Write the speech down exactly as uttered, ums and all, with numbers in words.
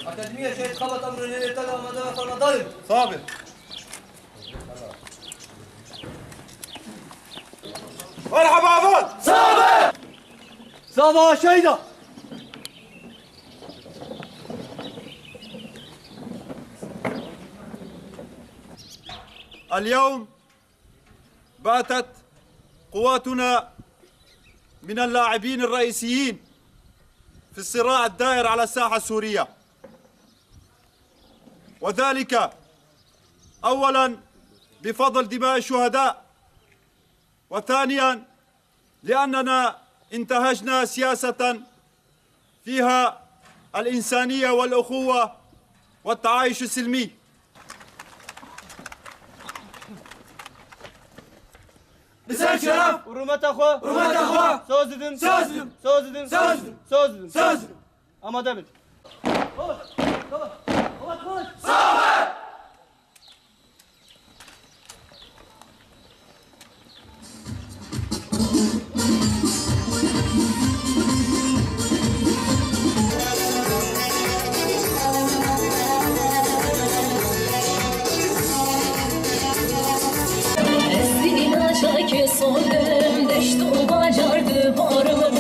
Akademiye Şehit Xabat Emre Nêrê te de amade ve fermadar in. Sabe. Merhaba Aval. Sabe. Sava Şehida. اليوم باتت قواتنا من اللاعبين الرئيسيين في الصراع الدائر على الساحة السورية، وذلك أولا بفضل دماء الشهداء، وثانيا لأننا انتهجنا سياسة فيها الإنسانية والأخوة والتعايش السلمي. Bi ser şeref! Hurmeta xwe! Hurmeta xwe! Soz didim! Soz didim! Soz didim! Soz didim! Soz didim! Soz didim! Amade bin. Ez dîna şakê solim, deşt û bajar dibarim.